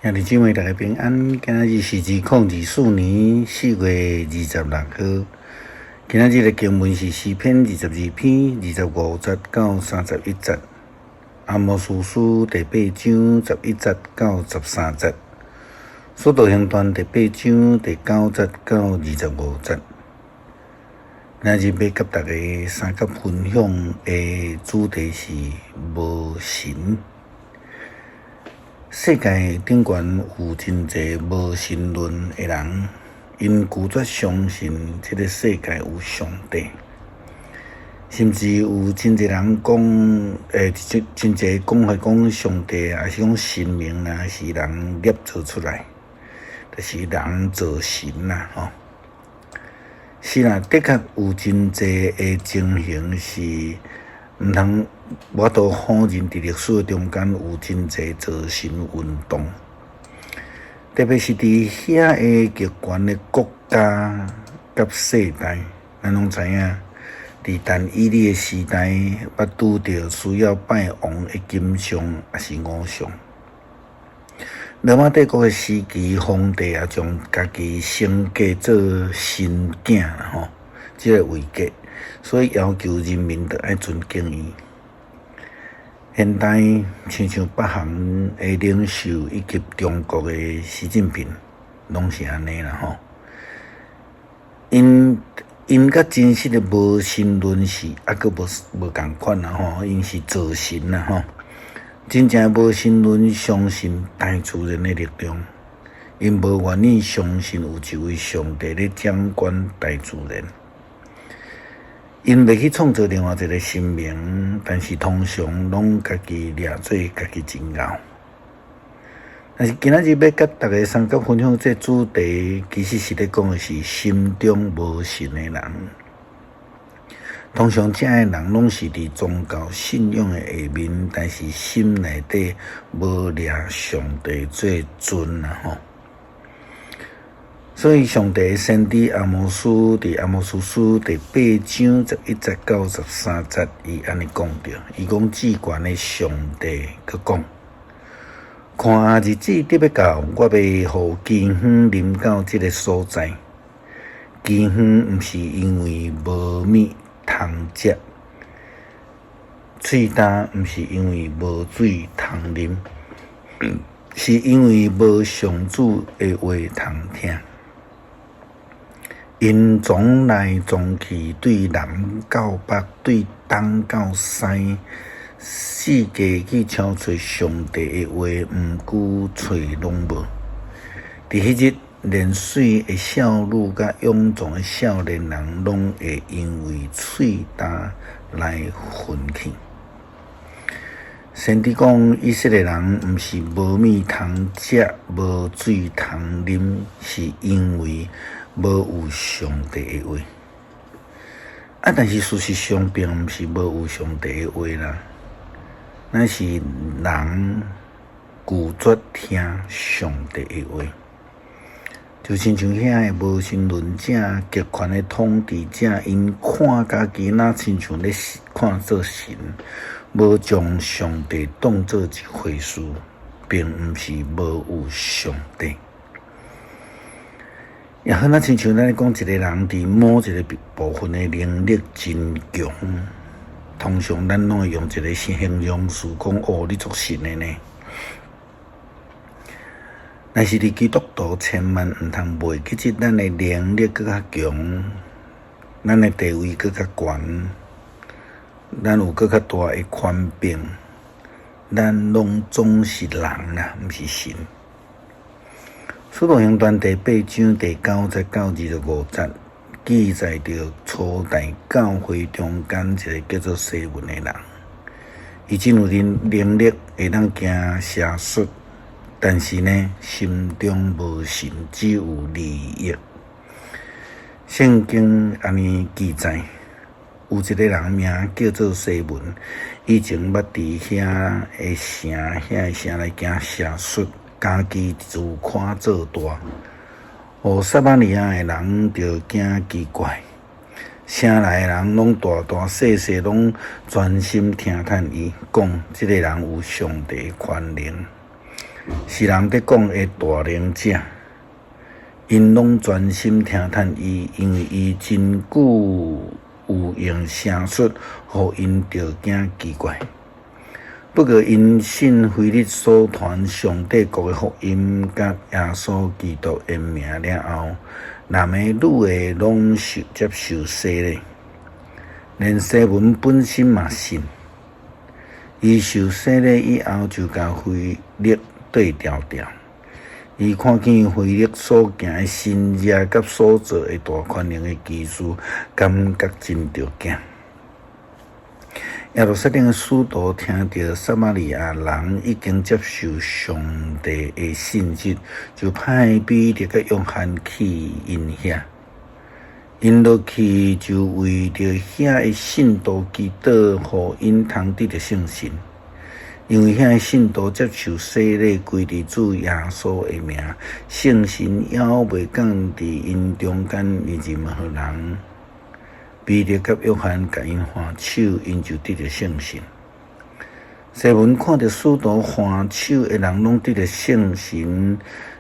兄弟姊妹，大家平安。今仔日是2024年4月26號。今仔日的經文是詩篇22篇25節到31節，阿摩司書第八章11節到13節，使徒行傳第八章第9節到25節。今仔日欲佮大家相佮分享的主題是無神。世界頂懸有真濟無神論的人，𪜶拒絕相信這个世界有上帝，甚至有真濟人講，真真濟講法講上帝，抑是講神明啊，是人捏造出來，就是人造神啦，吼。是啦，的確有真濟的情形是毋通無法度否認，佇歷史中間有真濟造神運動，特別是佇遐个極權的國家佮世代，咱攏知影，佇但以理的時代，捌拄著需要拜王的金像抑是偶像。羅馬帝國的時期，皇帝也將家己升格做神囝吼，這个位格，所以要求人民著愛尊敬伊。現代親像北韓的領袖以及中國的習近平，攏是按呢啦吼。𪜶𪜶佮真實的無神論是猶閣無無仝款啦吼，𪜶是造神啦吼。真正無神論相信大自然的力量，𪜶無願意相信有一位上帝咧掌管大自然。𪜶袂去創造另外一个神明，但是通常攏家己掠做家己真𠢕。但是今仔日欲佮大家相佮分享這主題，其實是咧講的是心中無神的人。通常這的人攏是佇宗教信仰的下面，但是心內底無掠上帝做尊啊吼。所以，上帝的先知阿摩司佇阿摩司書第八章11節到13節，伊按呢講著，伊講至懸的上帝閣講：看啊，日子得欲到，我欲予饑荒臨到這个所在。饑荒毋是因為無物通食，喙焦毋是因為無水通啉，是因為無上主的話通聽。𪜶總來總去，對南到北，對東到西，四界去敲揣上帝的話，毋過揣攏無。佇彼日，連媠的少女佮勇壯的少年人，攏會因為喙焦來昏去。先知講，以色列人毋是無物通食，無水通啉，是因為無有上帝的話。啊，但是事實上並毋是無有上帝的話啦，乃是人拒絕聽上帝的話。就親像遐个無神論者、極權的統治者，𪜶看家己若親像咧看做神，無將上帝當做一回事，並毋是無有上帝。也好若親像咱咧講，一个人佇某一个部分的能力真強，通常咱攏會用一个形容詞講：哦，你足神的呢。但是佇基督徒千萬毋通袂記得，咱的能力閣較強，咱的地位閣較懸，咱有閣較大的權柄，咱攏總是人啊，毋是神。使徒行傳第八章第9節到25節，記載著初代教會中間一个叫做西門的人，伊真有能能力會當行邪術，但是呢，心中無神，只有利益。聖經按呢記載，有一个人名叫做西門，以前捌佇遐个城、遐个城來行邪術，家己自誇做大，予撒瑪利亞的人就驚奇怪，城內的人攏大大細細攏專心聽探伊講，這个人有上帝權能。是人佇講的大能者。𪜶攏專心聽趁伊，因為伊真久有用聲術，予𪜶著驚奇怪。不過𪜶信腓力所傳上帝國的福音，佮耶穌基督的名了後，男的女的攏受接受洗禮，連西門本身嘛信。伊受洗禮以後，就共腓力綴牢牢。伊看見腓力所行的神蹟佮所做的大權能的奇事，感覺真著驚。耶路撒冷的使徒聽著撒瑪利亞人已經接受上帝的信息，就派彼得佮約翰去𪜶遐。𪜶落去就為著遐的信徒祈禱，予𪜶通得著聖神。因為遐的信徒接受洗禮，歸佇主耶穌的名，聖神猶未降佇𪜶中間任何人。彼得佮約翰共𪜶按手，𪜶就得著聖神。西門看著使徒按手的人攏得著聖神，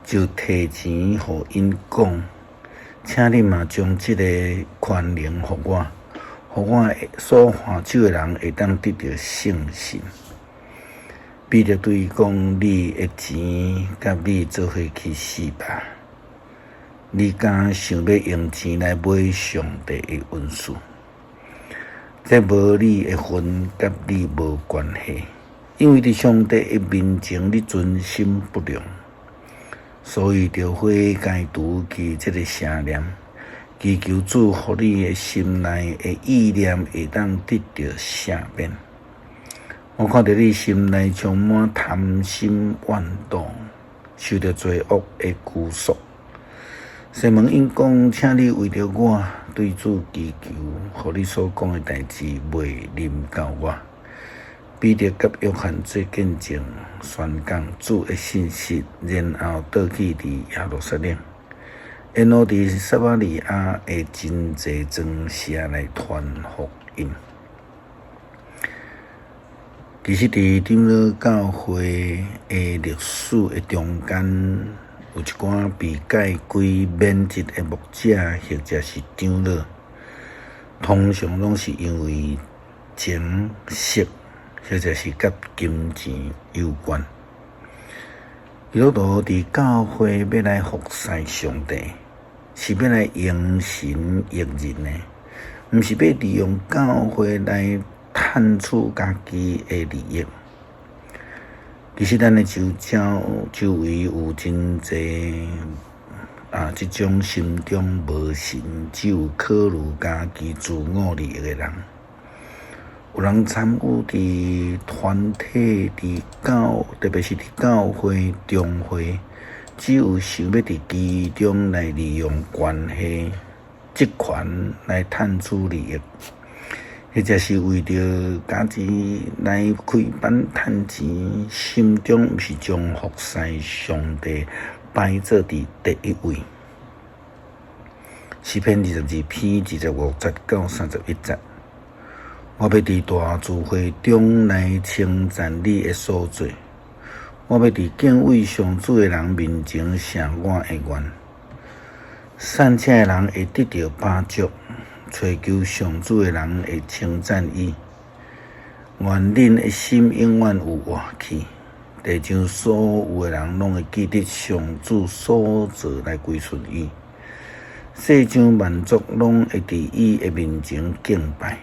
就提錢予𪜶講：請恁嘛將這个權能予我，予我所按手的人會當得著聖神。彼得對伊講：你的錢佮你做伙去死吧！你敢想欲用錢來買上帝的恩賜？這無你的份，佮你無關係，因為佇上帝的面前，你存心不良，所以著悔改除去這个邪念，祈求主予你的心內的意念會當得著赦免。我看著你心內充滿貪心怨妒，受著罪惡的拘束。西門應講：請你為著我對主祈求，予你所講的代誌袂臨到我。彼得佮約翰做見證，宣講主的信息，然後倒去佇耶路撒冷，沿路佇撒瑪利亞的真濟莊社來傳福音。其實，佇長老教會的歷史的中間，有一寡被解歸免職的牧者或者是長老，通常攏是因為情色或者是佮金錢有關。基督徒佇教會欲來服侍上帝，是欲來榮神益人的，毋是欲利用教會來賺取家己的利益。其實，咱的周遭周圍有真濟啊，這種心中無神，只有考慮家己自我利益的人。有人參與佇團體、佇教，特別是佇教會、中會，只有想欲佇其中來利用關係、職權來賺取利益，或者是為著家己來開班趁錢，心中毋是將服侍上帝擺做佇第一位。詩篇22篇25節到31節，我欲佇大聚會中來稱讚你的所做，我欲佇敬畏上主的人面前謝我的願。善車的人會得著飽足，揣求上主的人會稱讚伊。願恁的心永遠有活氣，地上所有的人攏會記得上主所做來歸順伊。世上萬族攏會佇伊的面前敬拜，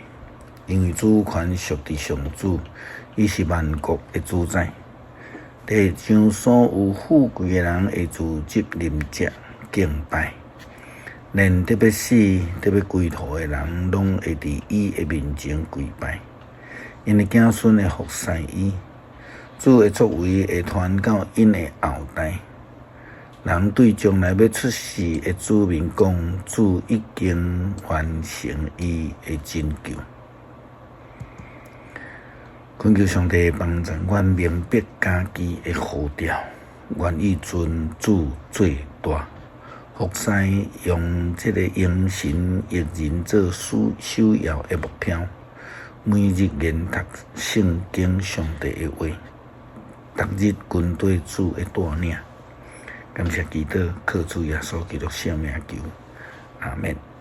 因為主權屬佇上主，伊是萬國的主宰。地上所有富貴的人會聚集臨這敬拜，連得欲死、得欲歸途的人，攏會佇伊的面前跪拜。𪜶的子孫會服侍伊，主的作為會傳到𪜶的後代。人對將來欲出世的子民講：主已經完成伊的拯救。懇求上帝幫助阮明白家己的呼召，願意尊主做大，服侍用這个榮神益人做首首要的目標。每日研讀聖經上帝的話，逐日跟綴主的帶領。感謝祈禱，靠主耶穌基督聖名求，阿們。